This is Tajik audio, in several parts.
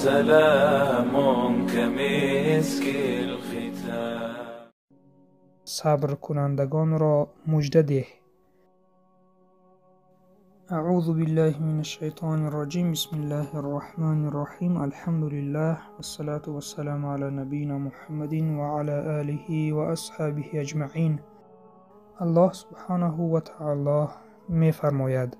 سلام كمسك الختام. Сабркунандагонро мужда деҳ. أعوذ بالله من الشيطان الرجيم. بسم الله الرحمن الرحيم. الحمد لله والصلاة والسلام على نبينا محمد وعلى آله وأصحابه أجمعين. Аллоҳ субҳанаҳу ва таъоло мефармояд: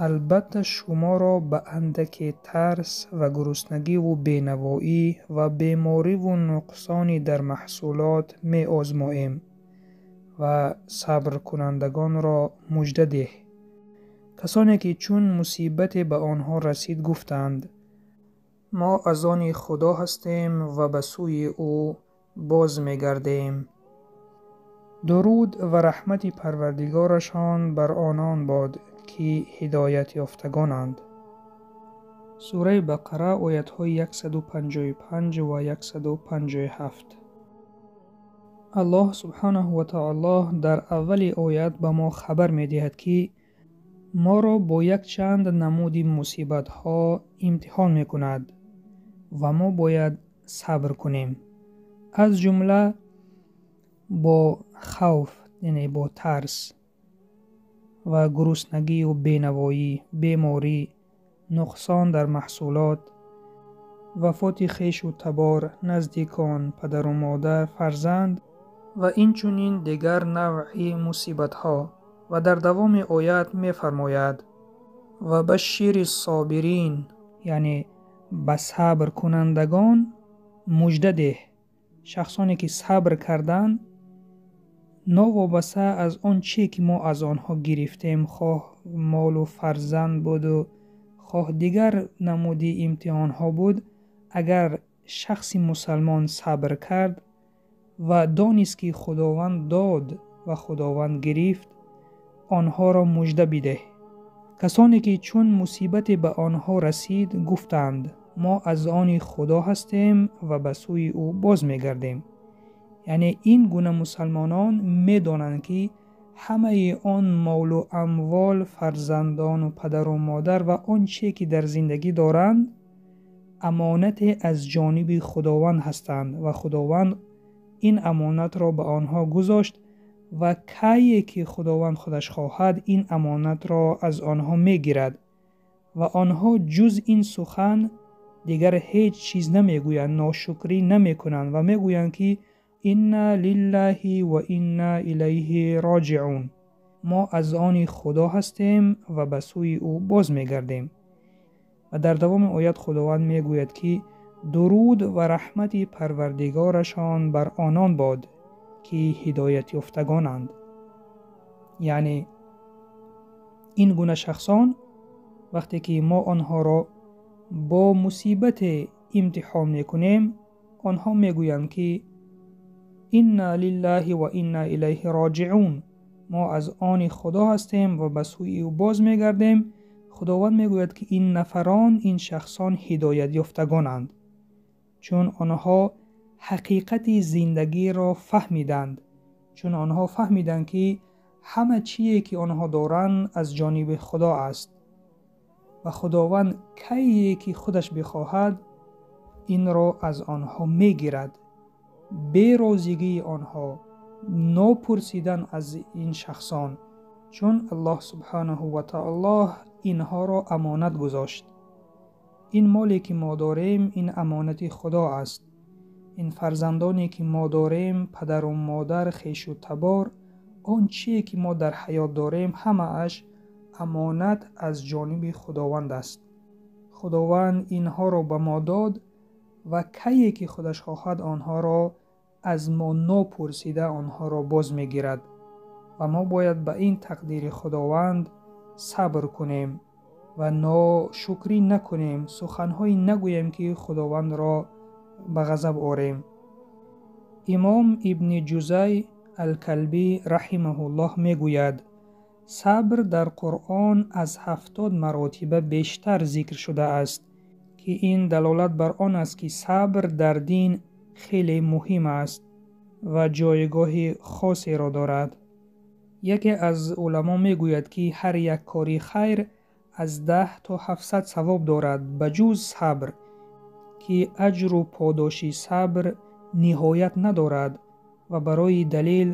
албатта шуморо ба андаке тарс ва гуруснагиву бенавоӣ ва бемориву нуқсони дар маҳсулот меозмоем ва сабркунандагонро мужда деҳ. Касоне ки чун мусибате ба онҳо расид гуфтанд: мо аз они Худо ҳастем ва ба сӯи ӯ боз мегардем. Дуруд ва раҳмати Парвардигорашон бар онон бод, ки ҳидоятёфтагонанд. Сураи Бақара, оятҳои 155 ва 157. Аллоҳ субҳанаҳу ва таоло дар аввали оят ба мо хабар медиҳад, ки моро бо якчанд намуди мусибатҳо имтиҳон мекунад ва мо бояд сабр кунем. Аз ҷумла бо хавф, яъне бо тарс ва гуруснагию бенавоӣ, беморӣ, нуқсон дар маҳсулот, вафоти хешу табор, наздикон, падару модар, фарзанд ва инчунин дигар навъи мусибатҳо. Ва дар давоми оят мефармояд: ва башшири собирин, яъне ба сабркунандагон мужда деҳ. Шахсоне ки сабр карданд, новобаста аз он чие ки мо аз онҳо гирифтем, хоҳ молу фарзанд буду хоҳ дигар намуди имтиҳонҳо буд, агар шахси мусалмон сабр кард ва донист, ки Худованд дод ва Худованд гирифт, онҳоро мужда бидеҳ. Касоне ки чун мусибате ба онҳо расид гуфтанд: мо аз они Худо ҳастем ва ба сӯи ӯ боз мегардем. Яъне ин гуна мусалмонон медонанд, ки ҳамаи он молу амвол, фарзандону падару модар ва он чие ки дар зиндагӣ доранд, амонате аз ҷониби Худованд ҳастанд ва Худованд ин амонатро ба онҳо гузошт ва кае ки Худованд худаш хоҳад, ин амонатро аз онҳо мегирад ва онҳо ҷуз ин сухан дигар ҳеҷ чиз намегӯянд, ношукрӣ намекунанд ва мегӯянд, ки инна лиллаҳи ва инна илайҳи роҷиун, мо аз они Худо ҳастем ва ба сӯи ӯ боз мегардем. Ва дар давоми оят Худованд мегӯяд, ки дуруд ва раҳмати Парвардигорашон бар онон бод, ки ҳидоятёфтагонанд. Яъне ин гуна шахсон вақте ки мо онҳоро бо мусибате имтиҳон мекунем, онҳо мегӯянд, ки инна лиллаҳи ва инна илайҳи роҷиун, мо аз они Худо ҳастем ва ба сӯи ӯ боз мегардем. Худованд мегӯяд, ки ин нафарон, ин шахсон ҳидоятёфтагонанд, чун онҳо ҳақиқати зиндагиро фаҳмиданд, чун онҳо фаҳмиданд, ки ҳама чие ки онҳо доранд аз ҷониби Худо аст ва Худованд кайе ки худаш бихоҳад инро аз онҳо мегирад. Берозигии онҳо, нопурсидан аз ин шахсон, чун Аллоҳ субҳанаҳу ва таоло инҳоро амонат гузошт. Ин моле ки мо дорем, ин амонати Худо аст. Ин фарзандоне ки мо дорем, падару модар, хешу табор, он чие ки мо дар ҳаёт дорем, ҳамааш амонат аз ҷониби Худованд аст. Худованд инҳоро ба мо дод ва кайе ки худаш хоҳад онҳоро аз мо нопурсида онҳоро боз мегирад ва мо бояд ба ин тақдири Худованд сабр кунем ва ношукрӣ накунем, суханҳое нагӯем, ки Худовандро ба ғазаб орем. Имом Ибни Ҷузай Алкалбӣ раҳимаҳуллоҳ мегӯяд: сабр дар Қуръон аз 70 маротиба бештар зикр шудааст, ки ин далолат бар он аст, ки сабр дар дин хеле муҳим аст ва ҷойгоҳи хосеро дорад. Яке аз уламо мегӯяд, ки ҳар як кори хайр аз 10 то 700 савоб дорад, ба ҷуз сабр, ки аҷру подоши сабр ниҳоят надорад ва барои далел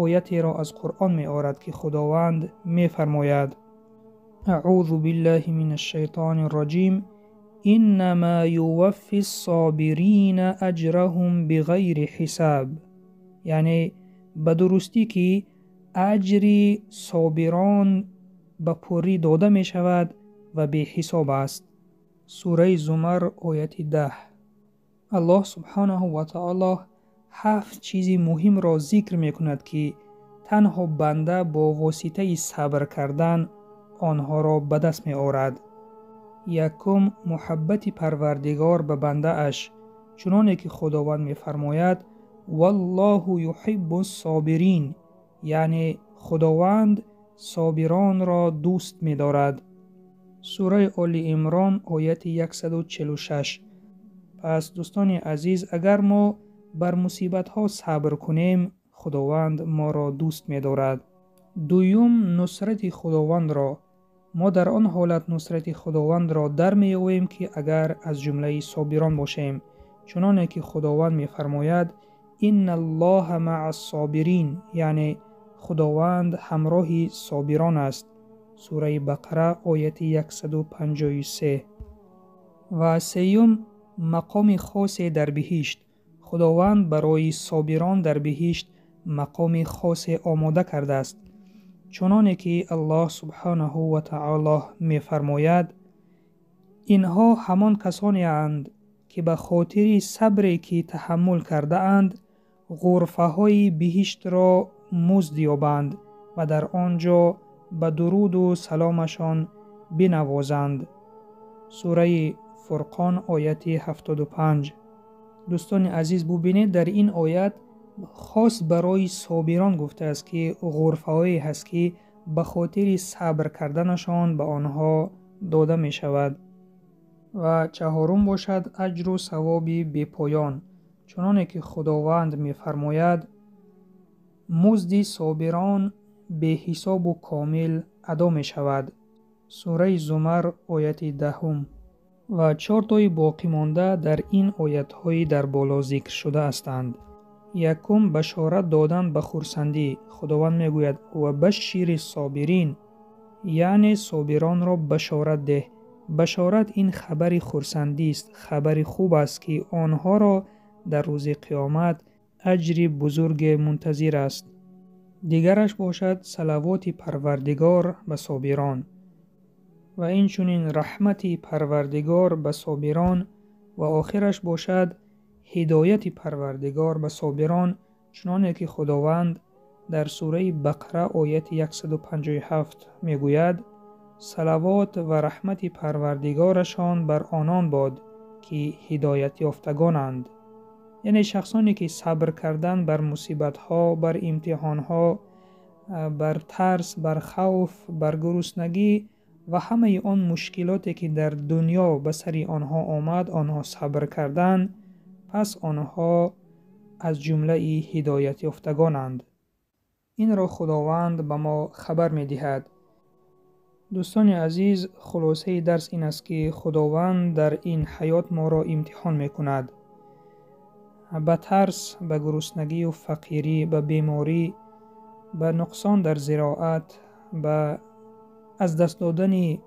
оятеро аз Қуръон меорад, ки Худованд мефармояд: аъузу биллаҳи минаш шайтони раҷим, иннамо юваффис собирина аҷраҳум биғайри ҳисаб. Яъне ба дурустӣ ки аҷри собирон ба пуррӣ дода мешавад ва беҳисоб аст. Сураи Зумар, ояти 10. Аллоҳ субҳонаҳу ва таоло 7 чизи муҳимро зикр мекунад, ки танҳо банда бо воситаи сабр кардан онҳоро ба даст меорад. Якум, муҳаббати Парвардигор ба бандааш, чуноне ки Худованд мефармояд: валлоҳу юҳиббус собирин, яъне Худованд собиронро дӯст медорад. Сураи Оли Имрон, ояти 146. Пас дӯстони азиз, агар мо бар мусибатҳо сабр кунем, Худованд моро дӯст медорад. Дуюм, нусрати Худовандро. Мо дар он ҳолат нусрати Худовандро дар меёбем, ки агар аз ҷумлаи собирон бошем, чуноне ки Худованд мефармояд: инналлоҳа маъас собирин, яъне Худованд ҳамроҳи собирон аст. Сураи Бақара, ояти 153. Ва сеюм, мақоми хосе дар биҳишт. Худованд барои собирон дар биҳишт мақоми хосе омода кардааст, чуноне ки Аллоҳ субҳонаҳу ва таоло мефармояд: инҳо ҳамон касонеанд, ки ба хотири сабре ки таҳаммул кардаанд, ғурфаҳои биҳиштро музд ёбанд ва дар он ҷо ба дуруду саломашон бинавозанд. Сураи Фурқон, ояти 75. Дӯстони азиз, бубинед, дар ин оят хос барои собирон гуфтааст, ки ғурфаҳое ҳаст, ки ба хотири сабр карданашон ба онҳо дода мешавад. Ва чаҳорум бошад аҷру савоби бепоён, чуноне ки Худованд мефармояд: музди собирон беҳисобу комил адо мешавад. Сураи Зумар, ояти 10. Ва чортои боқимонда дар ин оятҳои дар боло зикр шуда ҳастанд. Якум, башорат додан ба хурсандӣ. Худованд мегӯяд: ва башшири собирин, яъне собиронро башорат деҳ. Башорат ин хабари хурсандист, хабари хуб аст, ки онҳоро дар рӯзи қиёмат аҷри бузурге мунтазир аст. Дигараш бошад салавоти Парвардигор ба собирон ва инчунин раҳмати Парвардигор ба собирон ва охираш бошад ҳидояти Парвардигор ба собирон, чуноне ки Худованд дар сураи Бақара, ояти 157 мегӯяд: салавот ва раҳмати Парвардигорашон бар онон бод, ки ҳидоятёфтагонанд. Яъне шахсоне ки сабр кардан бар мусибатҳо, бар имтиҳонҳо, бар тарс, бар хавф, бар гуруснагӣ ва ҳамаи он мушкилоте ки дар дунё ба сари онҳо омад, онҳо сабр карданд, пас онҳо аз ҷумлаи ҳидоятёфтагонанд. Инро Худованд ба мо хабар медиҳад. Дӯстони азиз, хулосаи дарс ин аст, ки Худованд дар ин ҳаёт моро имтиҳон мекунад. Ба тарс, ба гуруснагию фақирӣ, ба беморӣ, ба нуқсон дар зироат, ба аз даст додани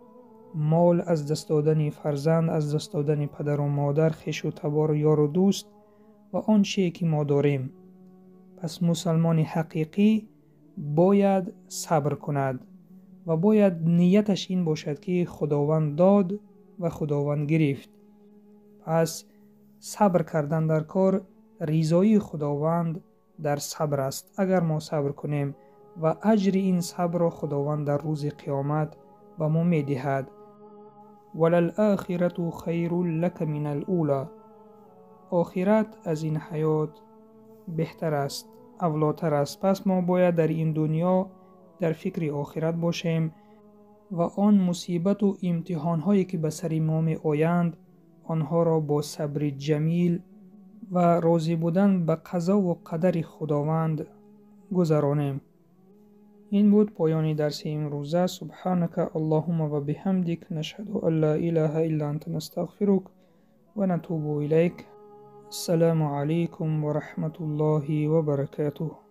мол, аз даст додани фарзанд, аз даст додани падару модар, хешу табору ёру дӯст ва он чие ки мо дорем. Пас мусалмони ҳақиқӣ бояд сабр кунад ва бояд нияташ ин бошад, ки Худованд дод ва Худованд гирифт. Пас сабр кардан дар кор, ризоии Худованд дар сабр аст. Агар мо сабр кунем ва аҷри ин сабрро Худованд дар рӯзи қиёмат ба мо медиҳад. Валалохирату хайрун лака минал ула. Охират аз ин ҳаёт беҳтар аст, авлотар аст. Пас мо бояд дар ин дунё дар фикри охират бошем ва он мусибату имтиҳонҳое ки ба сари мо меоянд, онҳоро бо сабри ҷамил ва розӣ будан ба қазову қадари Худованд гузаронем. Ин буд поёни дарси имрӯза. Субҳанака Аллоҳумма ва биҳамдик, нашҳаду ан ла илаҳа илла анта, настағфирук Ва натубу илайк. Ассалому алайкум ва раҳматуллоҳи ва баракатуҳ.